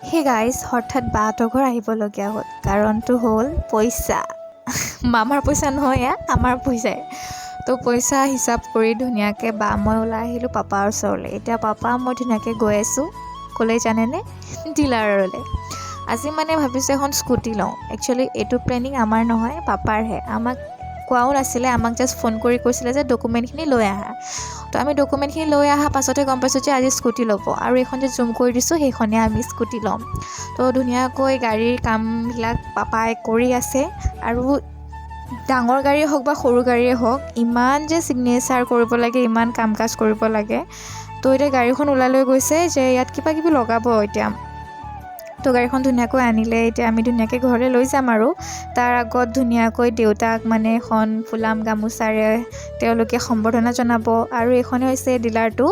Hey guys, হঠাৎ বাহঁতৰ ঘৰ আহিবলগীয়া হ'ল। কাৰণটো হ'ল পইচা। মামাৰ পইচা নহয়, এয়া আমাৰ পইচাই। তো পইচা হিচাপ কৰি ধুনীয়াকৈ বা মই ওলাই আহিলোঁ পাপাৰ ওচৰলৈ। এতিয়া পাপা মই ধুনীয়াকৈ গৈ আছোঁ। ক'লৈ জানেনে? ডিলাৰলৈ। আজি মানে ভাবিছোঁ এখন স্কুটি লওঁ। একচুৱেলি এইটো প্লেনিং আমাৰ নহয়, পাপাৰহে। আমাক কোৱাও নাছিলে, আমাক জাষ্ট ফোন কৰি কৈছিলে যে ডকুমেণ্টখিনি লৈ আহা। তো আমি ডকুমেণ্টখিনি লৈ অহা পাছতহে গম পাইছোঁ যে আজি স্কুটি ল'ব। আৰু এইখন যে জুম কৰি দিছোঁ, সেইখনে আমি স্কুটি ল'ম। তো ধুনীয়াকৈ গাড়ীৰ কামবিলাক পাপাই কৰি আছে। আৰু ডাঙৰ গাড়ীয়ে হওক বা সৰু গাড়ীয়ে হওক, ইমান যে ছিগনেচাৰ কৰিব লাগে, ইমান কাম কাজ কৰিব লাগে। তো এতিয়া গাড়ীখন ওলাই লৈ গৈছে যে ইয়াত কিবা কিবি লগাব এতিয়া। তো গাড়ীখন ধুনীয়াকৈ আনিলে, এতিয়া আমি ধুনীয়াকৈ ঘৰলৈ লৈ যাম। আৰু তাৰ আগত ধুনীয়াকৈ দেউতাক মানে এখন ফুলাম গামোচাৰে তেওঁলোকে সম্বৰ্ধনা জনাব। আৰু এইখনে হৈছে ডিলাৰটো।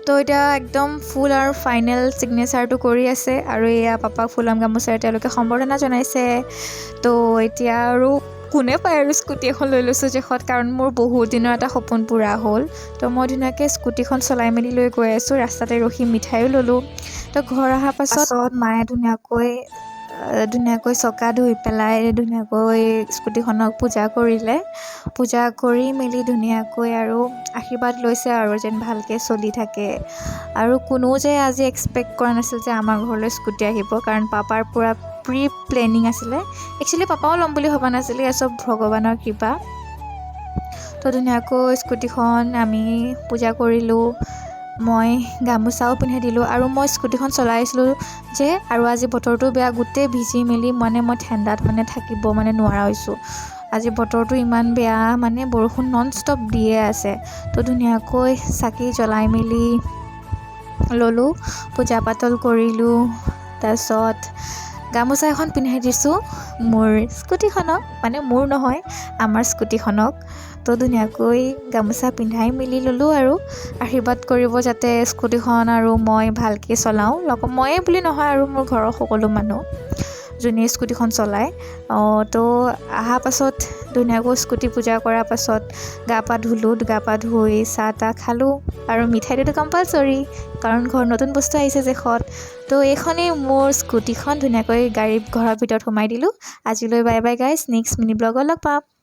তো এতিয়া একদম ফুল আৰু ফাইনেল ছিগনেচাৰটো কৰি আছে। আৰু এয়া পাপাক ফুলাম গামোচাৰে তেওঁলোকে সম্বৰ্ধনা জনাইছে। তো এতিয়া আৰু কোনে পায় আৰু স্কুটি এখন লৈ লৈছোঁ জেখত, কাৰণ মোৰ বহুত দিনৰ এটা সপোন পূৰা হ'ল। তো মই ধুনীয়াকৈ স্কুটিখন চলাই মেলি লৈ গৈ আছোঁ। ৰাস্তাতে ৰখি মিঠাইও ল'লোঁ। তো ঘৰ অহাৰ পাছত মায়ে ধুনীয়াকৈ ধুনীয়াকৈ চকা ধুই পেলাই ধুনীয়াকৈ স্কুটিখনক পূজা কৰিলে। পূজা কৰি মেলি ধুনীয়াকৈ আৰু আশীৰ্বাদ লৈছে আৰু যেন ভালকৈ চলি থাকে। আৰু কোনো যে আজি এক্সপেক্ট কৰা নাছিল যে আমাৰ ঘৰলৈ স্কুটি আহিব, কাৰণ পাপাৰ পূৰা প্ৰি প্লেনিং আছিলে। একচুৱেলি পাপাও ল'ম বুলি ভবা নাছিলে, এয়া চব ভগৱানৰ কৃপা। তো ধুনীয়াকৈ স্কুটিখন আমি পূজা কৰিলোঁ, মই গামোচাও পিন্ধাই দিলোঁ। আৰু মই স্কুটিখন চলাই আছিলোঁ যে, আৰু আজি বতৰটো বেয়া, গোটেই ভিজি মেলি মানে মই ঠাণ্ডাত মানে থাকিব মানে নোৱাৰা হৈছোঁ। আজি বতৰটো ইমান বেয়া, মানে বৰষুণ নন ষ্টপ দিয়ে আছে। তো ধুনীয়াকৈ চাকি জ্বলাই মেলি ল'লোঁ, পূজা পাতল কৰিলোঁ। তাৰপিছত গামোচা এখন পিন্ধাই দিছোঁ মোৰ স্কুটিখনক, মানে মোৰ নহয়, আমাৰ স্কুটিখনক। তো ধুনীয়াকৈ গামোচা পিন্ধাই মেলি ল'লোঁ আৰু আশীৰ্বাদ কৰিব যাতে স্কুটিখন আৰু মই ভালকৈ চলাওঁ। লগত ময়ে বুলি নহয় আৰু মোৰ ঘৰৰ সকলো মানুহ যোনে স্কুটিখন চলায়। তো অহা পাছত ধুনীয়াকৈ স্কুটি পূজা কৰাৰ পাছত গা পা ধুলোঁ। গা পা ধুই চাহ তাহ খালোঁ আৰু মিঠাইটোতো কম্পালচৰি, কাৰণ ঘৰত নতুন বস্তু আহিছে জেখত। তো এইখনেই মোৰ স্কুটিখন, ধুনীয়াকৈ গাড়ী ঘৰৰ ভিতৰত সোমাই দিলোঁ। আজিলৈ bye bye guys, next mini ব্লগত লগ পাম।